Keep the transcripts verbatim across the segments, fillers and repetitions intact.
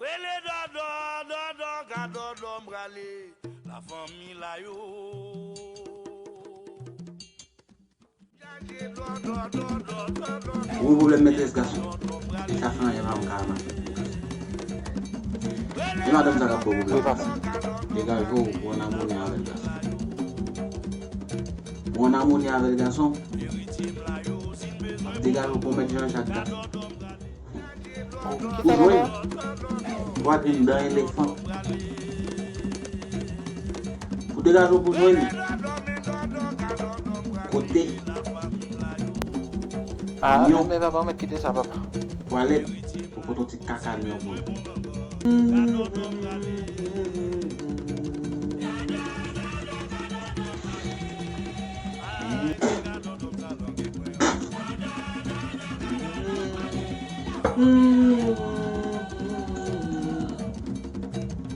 Rele dòdò, dòdò, ka dòdò m prale. Lafanmi la yo. Ou gen pwoblèm mètrès gason. E sa fè anyen pa yon ka mache pou gason. E madanm sa k ap ba w pwoblèm. Degaje w, ou ann amoni avèk gason. Ou ann amoni avèk gason. Degaje w pou mèt Jean Jacques gason. Ou jwenn pwatrin dan elefan. Ou degaje w pou jwenn kote. Ah, men papa, ou mèt kite sa, papa. Twalèt, ou pote yon ti kaka myon pou li.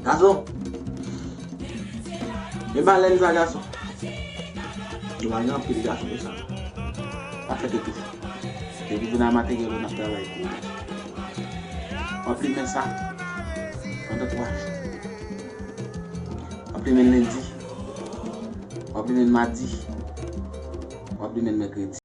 Gason. E balèn sa, gason. Nou pa gen anpil gason konsa. Pa fè tèt ou fou. Depi demen maten gen lè n ap travay pou ou. W ap limen sa pandan twa jou. W ap limen l lendi. W ap limen l madi. W ap limen l mèkredi.